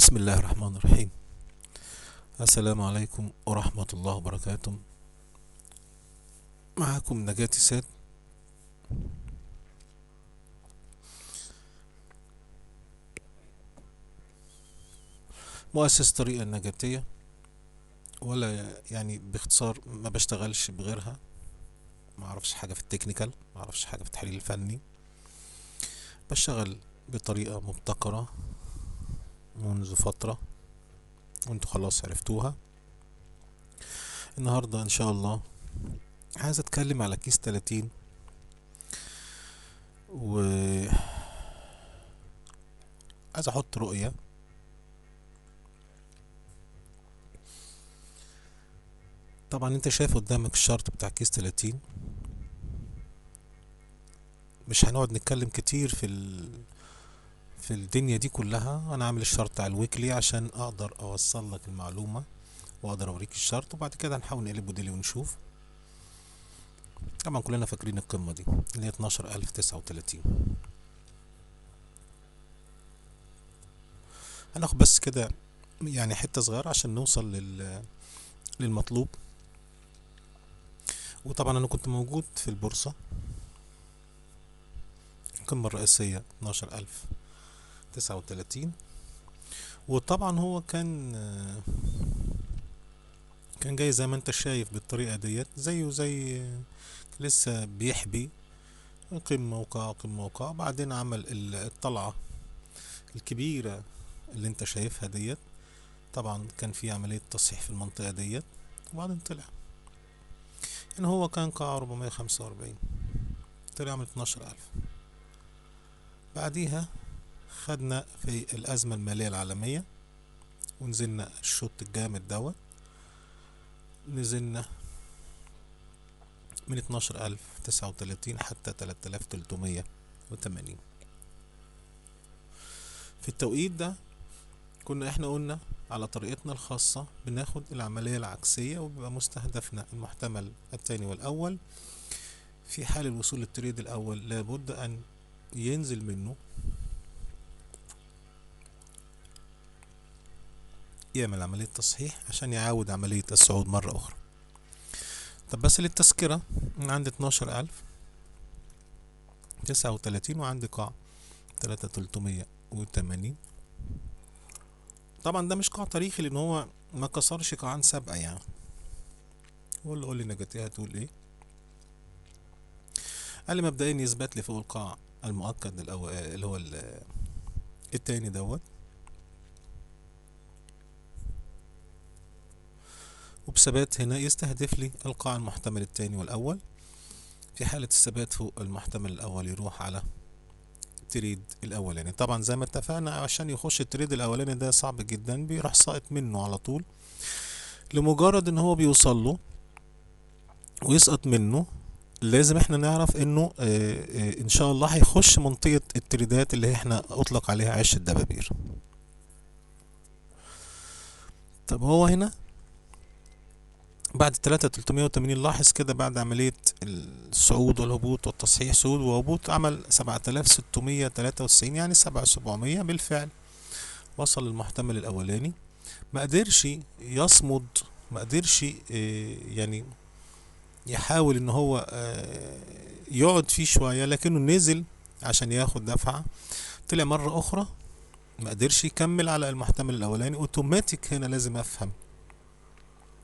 بسم الله الرحمن الرحيم. السلام عليكم ورحمة الله وبركاته. معكم نجاتي ساد. مؤسس طريقة النجاتية، ولا يعني باختصار ما بشتغلش بغيرها، ما اعرفش حاجة في ال technical، ما اعرفش حاجة في التحليل الفني، بشتغل بطريقة مبتكرة منذ فترة وانتوا خلاص عرفتوها. النهاردة ان شاء الله عايز اتكلم على KES 30 و عايز احط رؤية. طبعا انت شايف قدامك ال chart بتاع KES 30، مش هنقعد نتكلم كتير في الدنيا دي كلها. انا عامل ال chart على ال weekly عشان اقدر اوصل لك المعلومة واقدر اوريك ال chart، وبعد كده هنحاول نقلبه daily ونشوف. طبعا كلنا فاكرين القمة دي اللي هي 12039. هناخد بس كده يعني حتة صغيرة عشان نوصل للمطلوب. وطبعا انا كنت موجود في البورصة، القمة الرئيسية 12039، وطبعا هو كان جاي زي ما انت شايف بالطريقة ديت، زيه زي لسه بيحبي قمة وقاع قمة وقاع، بعدين عمل الطلعة الكبيرة اللي انت شايفها ديت. طبعا كان في عملية تصحيح في المنطقة ديت، وبعدين طلع. يعني هو كان قاع 445، طلع من 12000. بعديها خدنا في الأزمة المالية العالمية ونزلنا الشوط الجامد دوت، نزلنا من 12039 حتى 3380. في التوقيت ده كنا احنا قلنا على طريقتنا الخاصة بناخد العملية العكسية، وبيبقى مستهدفنا المحتمل الثاني والأول. في حال الوصول للتريد الأول لابد أن ينزل منه، يعمل عملية تصحيح عشان يعاود عملية الصعود مرة أخرى. طب بس للتذكرة، عندي 12039 وعندي قاع 3380. طبعا ده مش قاع تاريخي لأن هو ما كسرش قاعان سابقة. يعني قول لي نجاتيها هتقول ايه؟ قال لي مبدئيا يثبت لي فوق القاع المؤكد الأول اللي هو التاني دوت، وبثبات هنا يستهدف لي القاع المحتمل الثاني والأول. في حالة الثبات فوق المحتمل الأول يروح على trade الأولاني. طبعا زي ما اتفقنا عشان يخش ال trade الأولاني ده صعب جدا، بيروح ساقط منه على طول لمجرد ان هو بيوصل له ويسقط منه. لازم احنا نعرف انه ان شاء الله هيخش منطقة التريدات اللي احنا اطلق عليها عش الدبابير. طب هو هنا بعد 3380 لاحظ كده بعد عملية الصعود والهبوط والتصحيح صعود وهبوط عمل 7693، يعني 7700. بالفعل وصل للمحتمل الأولاني، ما قدرش يصمد، ما قدرش يعني يحاول ان هو يقعد فيه شوية، لكنه نزل عشان ياخد دفعة. طلع مرة أخرى ما قدرش يكمل على المحتمل الأولاني. اوتوماتيك هنا لازم أفهم،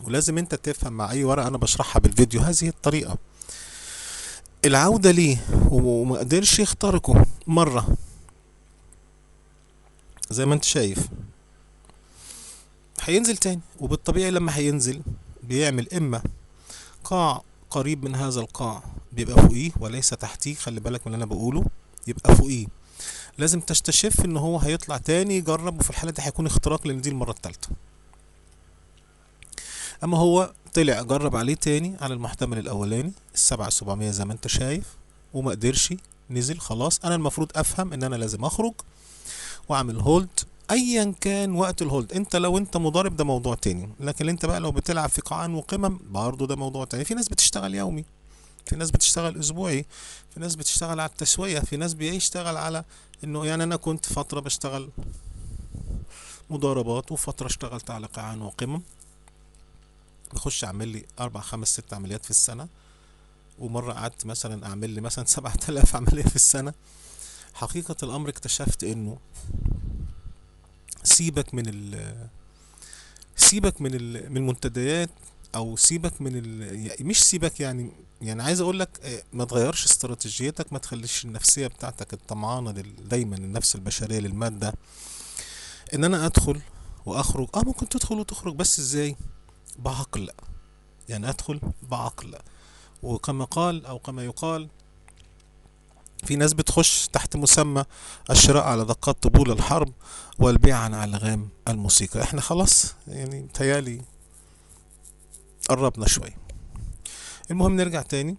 ولازم انت تفهم مع اي ورقة انا بشرحها بالفيديو هذه الطريقة. العودة ليه وما قدرش يخترقه مرة زي ما انت شايف، هينزل تاني. وبالطبيعي لما هينزل بيعمل اما قاع قريب من هذا القاع بيبقى فوقيه وليس تحتيه، خلي بالك من اللي انا بقوله، يبقى فوقيه. لازم تستشف ان هو هيطلع تاني يجرب، وفي الحالة دي هيكون اختراق لان دي المرة الثالثة. اما هو طلع جرب عليه تاني على المحتمل الاولاني 7700 زي ما انت شايف وما قدرش، نزل. خلاص انا المفروض افهم ان انا لازم اخرج واعمل hold ايا كان وقت ال hold. انت لو انت مضارب ده موضوع تاني، لكن انت بقى لو بتلعب في قاعان وقمم برضه ده موضوع تاني. في ناس بتشتغل يومي، في ناس بتشتغل اسبوعي، في ناس بتشتغل على التسوية، في ناس بيشتغل على انه يعني انا كنت فترة بشتغل مضاربات، وفترة اشتغلت على قيعان وقمم، بخش اعمل لي 4 5 6 عمليات في السنة، ومرة قعدت مثلا اعمل لي مثلا 7000 عملية في السنة. حقيقة الامر اكتشفت انه سيبك من ال سيبك من ال من المنتديات، او سيبك من ال مش سيبك يعني، يعني عايز اقول لك ما تغيرش استراتيجيتك، ما تخليش النفسية بتاعتك الطمعانة دايما النفس البشرية للمادة، ان انا ادخل واخرج. ممكن تدخل وتخرج، بس ازاي؟ بعقل، يعني ادخل بعقل. وكما قال او كما يقال، في ناس بتخش تحت مسمى الشراء على دقات طبول الحرب والبيع عن ألغام الموسيقى. احنا خلاص يعني متهيألي قربنا شوية. المهم نرجع تاني.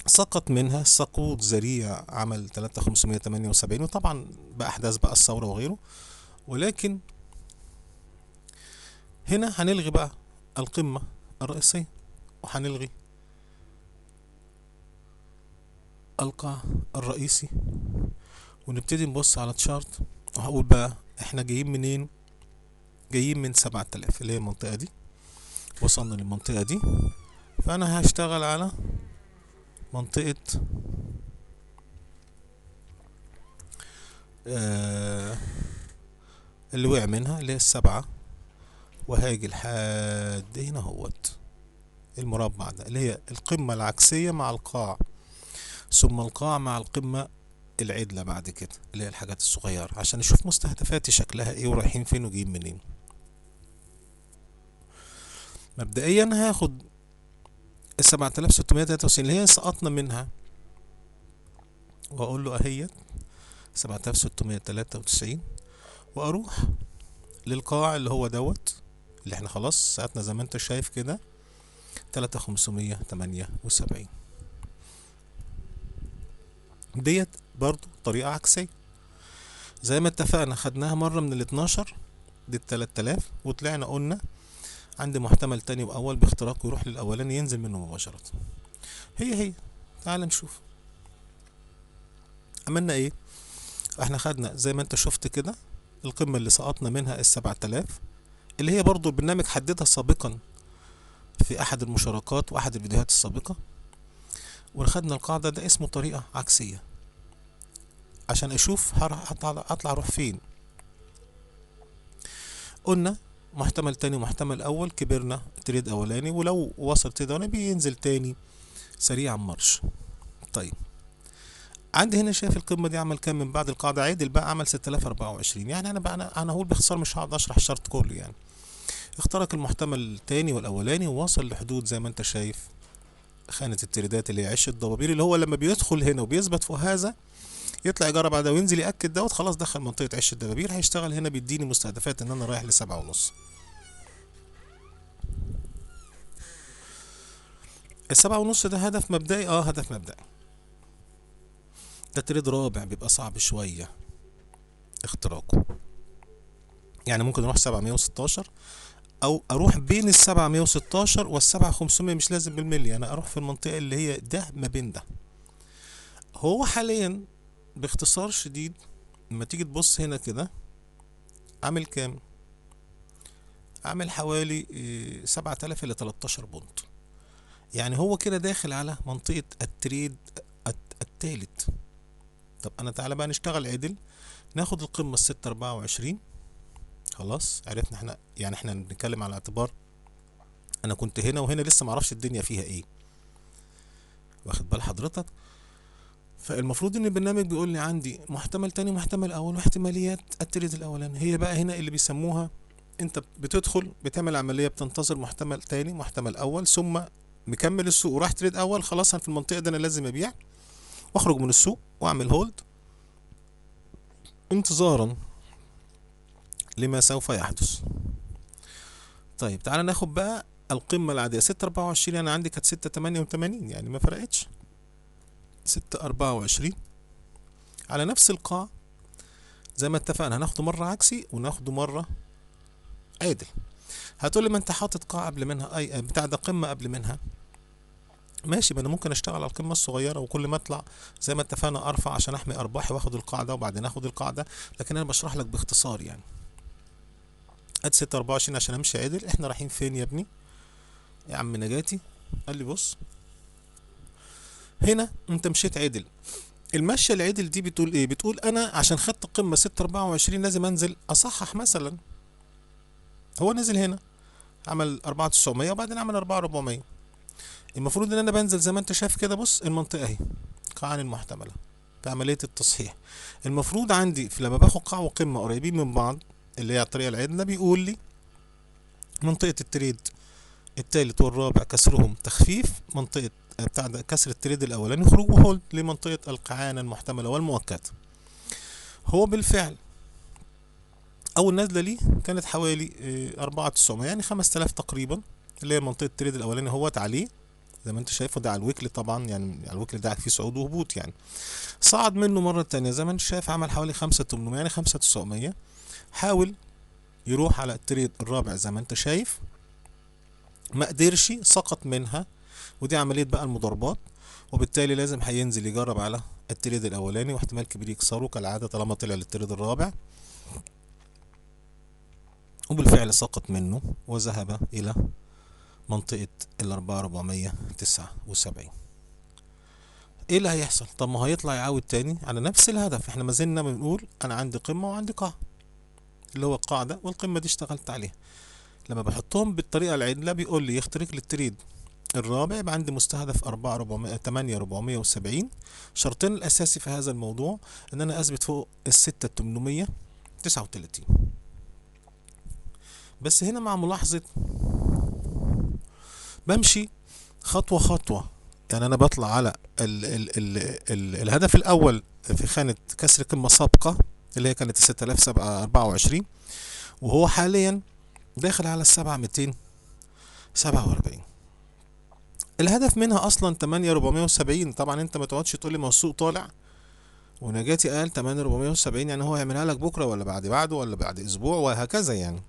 سقط منها سقوط ذريع عمل 3578، وطبعا بأحداث بقى الثورة وغيره، ولكن هنا هنلغي بقى القمة الرئيسية وهنلغي القاع الرئيسي، ونبتدي نبص على تشارت. وهقول بقى احنا جايين منين؟ جايين من 7000 اللي هي المنطقة دي، وصلنا للمنطقة دي، فأنا هشتغل على منطقة اللي وقع منها اللي هي 7، وهاجي لحد هنا اهوت المربع ده اللي هي القمة العكسية مع القاع، ثم القاع مع القمة العدلة بعد كده اللي هي الحاجات الصغيرة، عشان نشوف مستهدفاتي شكلها ايه ورايحين فين وجايين منين. مبدئيا هاخد 7693 اللي هي سقطنا منها، واقول له اهي 7693، واروح للقاع اللي هو دوت اللي احنا خلاص سقطنا زي ما انت شايف كده 3578. ديت برضو طريقة عكسية زي ما اتفقنا، خدناها مرة من 12 دي 3000، وطلعنا قلنا عندي محتمل تاني وأول باختراق ويروح للأولاني ينزل منه مباشرة. هي تعال نشوف عملنا ايه. احنا خدنا زي ما انت شفت كده القمة اللي سقطنا منها 7000 اللي هي برضو البرنامج حددها سابقا في احد المشاركات واحد الفيديوهات السابقة، وخدنا القاعدة. ده اسمه طريقة عكسية عشان اشوف هطلع اروح فين. قلنا محتمل تاني ومحتمل اول، كبرنا trade اولاني، ولو وصل trade اولاني بينزل تاني سريعا march. طيب عندي هنا شايف القمة دي عمل كام من بعد القاعدة؟ عدل بقى عمل 6024. يعني انا بقى انا هقول باختصار، مش هقعد اشرح الشرط كله. يعني اخترق المحتمل التاني والاولاني ووصل لحدود زي ما انت شايف خانة التريدات اللي هي عش الضبابير، اللي هو لما بيدخل هنا وبيثبت فوق هذا يطلع يجرب بعدها وينزل يأكد دوت، خلاص دخل منطقة عش الدبابير، هيشتغل هنا بيديني مستهدفات ان انا رايح ل7.5. 7.5 ده هدف مبدئي، هدف مبدئي. ده تريد رابع بيبقى صعب شوية اختراقه، يعني ممكن اروح 716 او اروح بين 716 وال7500، مش لازم بالملي، انا اروح في المنطقة اللي هي ده ما بين ده. هو حاليا باختصار شديد لما تيجي تبص هنا كده عامل كام؟ عامل حوالي 7000 الى 13 point، يعني هو كده داخل على منطقة ال trade التالت. طب انا تعالى بقى نشتغل عدل، ناخد القمة 624. خلاص عرفنا احنا، يعني احنا بنتكلم على اعتبار انا كنت هنا وهنا لسه معرفش الدنيا فيها ايه، واخد بال حضرتك؟ فالمفروض ان البرنامج بيقول لي عندي محتمل تاني محتمل اول واحتماليات ال trade الاولاني. هي بقى هنا اللي بيسموها انت بتدخل بتعمل عملية، بتنتظر محتمل تاني محتمل اول، ثم مكمل السوق وراح trade اول، خلاص انا في المنطقة دي انا لازم ابيع واخرج من السوق واعمل hold انتظارا لما سوف يحدث. طيب تعالى ناخد بقى القمة العادية 6.24، انا عندي كانت 6.88 يعني ما فرقتش، 6.24 على نفس القاع زي ما اتفقنا، هناخده مرة عكسي وناخده مرة عادل. هتقول لي ما انت حاطط قاع قبل منها، اي بتاع ده قمة قبل منها، ماشي، ما انا ممكن اشتغل على القمة الصغيرة وكل ما اطلع زي ما اتفقنا ارفع عشان احمي ارباحي واخد القاعدة وبعدين اخد القاعدة، لكن انا بشرح لك باختصار. يعني ادي 624 عشان امشي عدل. احنا رايحين فين يا ابني يا عم نجاتي؟ قال لي بص هنا انت مشيت عدل. المشية العدل دي بتقول ايه؟ بتقول انا عشان خدت قمة 624 لازم انزل اصحح. مثلا هو نزل هنا عمل 4900 وبعدين عمل 4400. المفروض ان انا بنزل زي ما انت شايف كده. بص المنطقة اهي قاعان المحتملة في عملية التصحيح. المفروض عندي في لما باخد قاع وقمة قريبين من بعض اللي هي على الطريقة العدلة، بيقول لي منطقة ال trade التالت والرابع كسرهم تخفيف، منطقة بتاع ده كسر ال trade الأولاني خروج و hold لمنطقة القاعان المحتملة والمؤكدة. هو بالفعل أول نزلة ليه كانت حوالي 4900، يعني 5000 تقريبا، اللي هي منطقة ال trade الأولاني هوت عليه زي ما انت شايفه. ده على ال weekly طبعا، يعني على ال weekly ده فيه صعود وهبوط. يعني صعد منه مرة تانية زي ما انت شايف، عمل حوالي 5800 يعني 5900. حاول يروح على ال trade الرابع زي ما انت شايف، ما قدرش، سقط منها. ودي عملية بقى المضاربات، وبالتالي لازم هينزل يجرب على ال trade الأولاني، واحتمال كبير يكسره كالعادة طالما طلع لل trade الرابع. وبالفعل سقط منه وذهب إلى منطقة 4479. ايه اللي هيحصل؟ طب ما هيطلع يعاود تاني على نفس الهدف. احنا ما زلنا بنقول انا عندي قمة وعندي قاع، اللي هو القاع ده والقمة دي اشتغلت عليها. لما بحطهم بالطريقة العدلة بيقول لي يخترق لي ال trade الرابع، يبقى عندي مستهدف 8470. شرطين الأساسي في هذا الموضوع إن أنا أثبت فوق 6839. بس هنا مع ملاحظة بمشي خطوة خطوة. يعني أنا بطلع على ال ال ال ال الهدف الأول في خانة كسر قمة سابقة اللي هي كانت 6024، وهو حاليا داخل على 7247. الهدف منها اصلا 8470. طبعا انت ما تقعدش تقول لي ما هو السوق طالع ونجاتي قال 8470، يعني هو هيعملها لك بكره ولا بعد بعده ولا بعد اسبوع وهكذا. يعني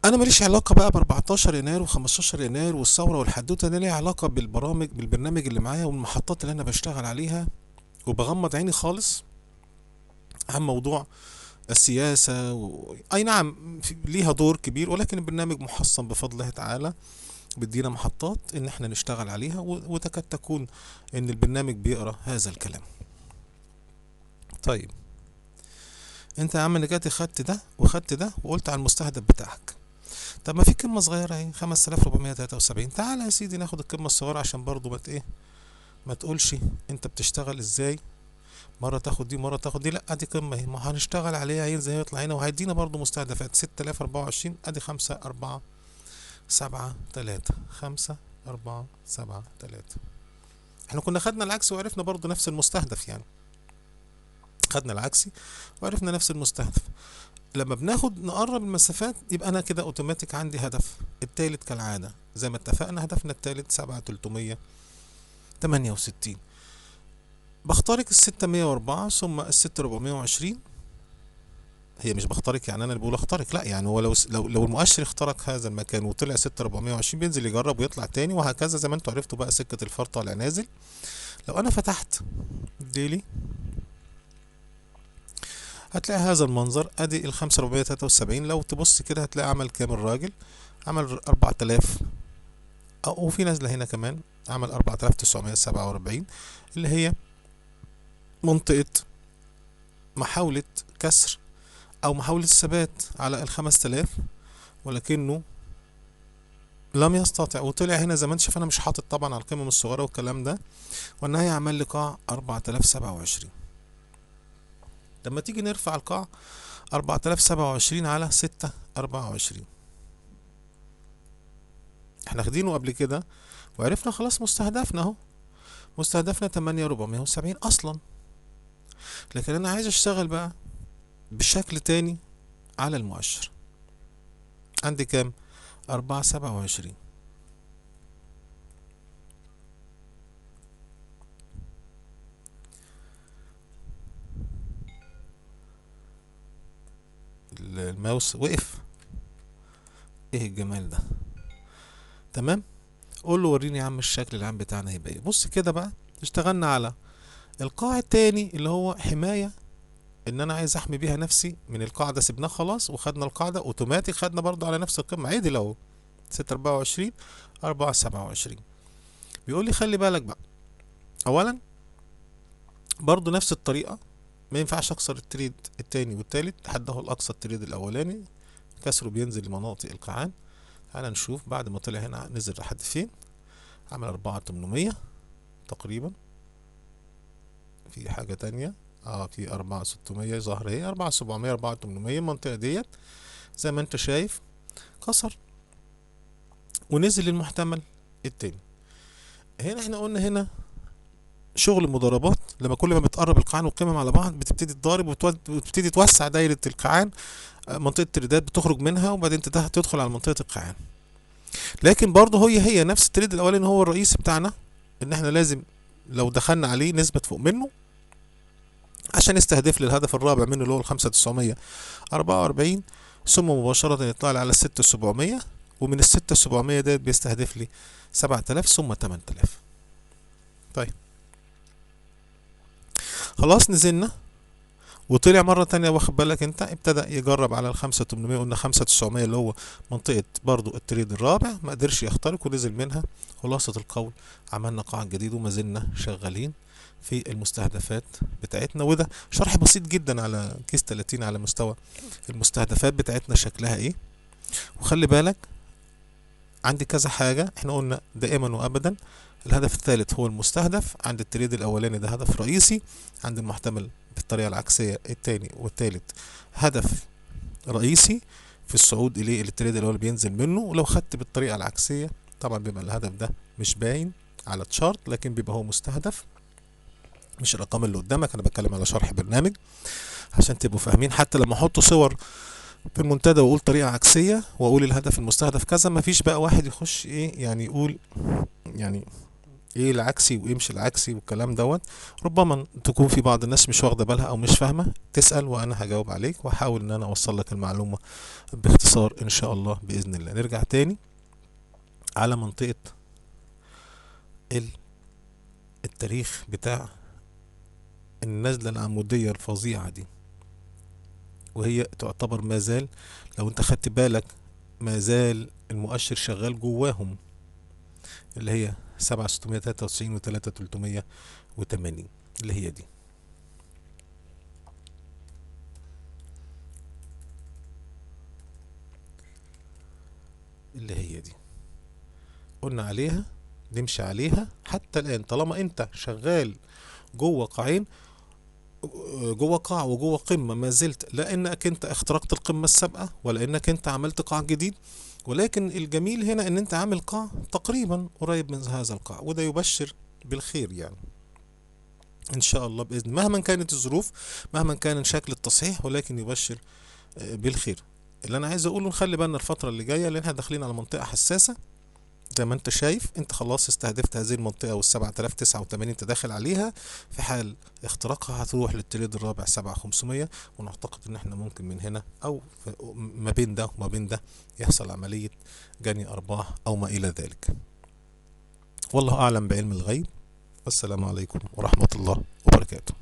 انا ماليش علاقة بقى ب 14 يناير و15 يناير والثورة والحدوته. انا ليا علاقة بالبرامج، بالبرنامج اللي معايا والمحطات اللي انا بشتغل عليها، وبغمض عيني خالص عن موضوع السياسة اي نعم ليها دور كبير، ولكن البرنامج محصن بفضل الله تعالى، بيدينا محطات ان احنا نشتغل عليها، وتكاد تكون ان البرنامج بيقرا هذا الكلام. طيب انت يا عم نجاتي خدت ده وخدت ده وقلت على المستهدف بتاعك. طب ما في قمة صغيرة اهي 5473. تعالى يا سيدي ناخد القمه الصغيرة عشان برضو ما ايه ما تقولش انت بتشتغل ازاي، مرة تاخد دي مرة تاخد دي. لا ادي قمة اهي، ما هنشتغل عليها، هينزل هيطلع هنا وهيدينا برضو مستهدفات 6024. ادي 5473، 5473. احنا كنا خدنا العكس وعرفنا برضو نفس المستهدف، يعني خدنا العكسي وعرفنا نفس المستهدف. لما بناخد نقرب المسافات يبقى انا كده اوتوماتيك عندي هدف التالت كالعادة زي ما اتفقنا. هدفنا التالت 7368. بخترق 604 ثم 6420. هي مش بخترق يعني انا اللي بقول اخترق، لا يعني هو لو المؤشر اخترق هذا المكان وطلع 6420 بينزل يجرب ويطلع تاني وهكذا، زي ما انتوا عرفتوا بقى سكة الفار طالع نازل. لو انا فتحت daily هتلاقي هذا المنظر. ادي ال 5473. لو تبص كده هتلاقي عمل كام الراجل؟ عمل 4000، وفي نازله هنا كمان عمل 4947، اللي هي منطقة محاولة كسر او محاولة الثبات على ال 5000، ولكنه لم يستطع وطلع هنا زي ما انت شايف. انا مش حاطط طبعا على القمم الصغيرة والكلام ده، والنهاية عمل لي قاع 4027. لما تيجي نرفع القاع 4027 على 624، احنا خدينه قبل كده وعرفنا خلاص مستهدفنا اهو، مستهدفنا 8470 اصلا. لكن انا عايز اشتغل بقى بشكل تاني على المؤشر. عندي كام؟ 427. الماوس وقف. ايه الجمال ده؟ تمام. قول له وريني يا عم الشكل العام بتاعنا هيبقى ايه. بص كده بقى، اشتغلنا على القاع التاني اللي هو حماية ان انا عايز احمي بيها نفسي من القاعدة، سيبناه خلاص وخدنا القاعدة اوتوماتيك، خدنا برضو على نفس القمه عدل اهو 6.24 4.27. بيقول لي خلي بالك بقى، اولا برضو نفس الطريقة، ما ينفعش اكسر ال trade التاني والتالت لحد اهو الاقصى ال trade الاولاني كسره بينزل لمناطق القاعان. تعالى نشوف بعد ما طلع هنا نزل لحد فين، عمل 4800 تقريبا، في حاجة تانية في 4600 ظهر اهي، 4700 4800 المنطقة ديت زي ما انت شايف كسر ونزل للمحتمل التاني. هنا احنا قلنا هنا شغل المضاربات لما كل ما بتقرب القاعان والقمم على بعض بتبتدي تضارب وتبتدي توسع دايرة القاعان، منطقة التريدات بتخرج منها وبعدين تدخل على منطقة القاعان. لكن برضه هي نفس ال trade الاولاني هو الرئيسي بتاعنا، ان احنا لازم لو دخلنا عليه نثبت فوق منه عشان نستهدف للهدف الرابع منه اللي هو 5944، ثم مباشرة يطلع لي على 6700، ومن 6700 ديت بيستهدف لي 7000 ثم 8000. طيب خلاص نزلنا وطلع مرة تانية، واخد بالك انت ابتدأ يجرب على 5800، قلنا 5900 اللي هو منطقة برضو ال trade الرابع، ما قدرش يخترق ونزل منها. خلاصة القول عملنا قاع جديد وما زلنا شغالين في المستهدفات بتاعتنا، وده شرح بسيط جدا على KES 30 على مستوى المستهدفات بتاعتنا شكلها ايه. وخلي بالك عندي كذا حاجة، احنا قلنا دائما وابدا الهدف الثالث هو المستهدف عند ال trade الاولاني ده هدف رئيسي، عند المحتمل بالطريقة العكسية الثاني والثالث هدف رئيسي في الصعود اليه ال trade الاول بينزل منه. ولو خدت بالطريقة العكسية طبعا بيبقى الهدف ده مش باين على chart، لكن بيبقى هو مستهدف، مش الارقام اللي قدامك. انا بتكلم على شرح برنامج عشان تبقوا فاهمين، حتى لما احط صور في المنتدى واقول طريقة عكسية واقول الهدف المستهدف كذا، مفيش بقى واحد يخش ايه يعني يقول يعني ايه العكسي وايه مش العكسي والكلام دوت. ربما تكون في بعض الناس مش واخده بالها او مش فاهمه، تسأل وانا هجاوب عليك واحاول ان انا اوصل لك المعلومة باختصار ان شاء الله باذن الله. نرجع تاني على منطقة التاريخ بتاع النزلة العمودية الفظيعة دي، وهي تعتبر ما زال لو انت خدت بالك ما زال المؤشر شغال جواهم، اللي هي 7693 و 3380 اللي هي دي. اللي هي دي قلنا عليها نمشي عليها حتى الآن. طالما انت شغال جوه قاعين، جوه قاع وجوه قمة، ما زلت لا انك انت اخترقت القمة السابقة ولا انك انت عملت قاع جديد، ولكن الجميل هنا ان انت عامل قاع تقريبا قريب من هذا القاع، وده يبشر بالخير يعني ان شاء الله باذن، مهما كانت الظروف مهما كان شكل التصحيح، ولكن يبشر بالخير. اللي انا عايز اقوله نخلي بالنا الفترة اللي جاية، لان احنا داخلين على منطقة حساسة زي ما انت شايف. انت خلاص استهدفت هذه المنطقة وال7089 انت داخل عليها، في حال اختراقها هتروح للتريد الرابع 7500، ونعتقد ان احنا ممكن من هنا او ما بين ده وما بين ده يحصل عملية جني ارباح او ما الى ذلك. والله اعلم بعلم الغيب. والسلام عليكم ورحمة الله وبركاته.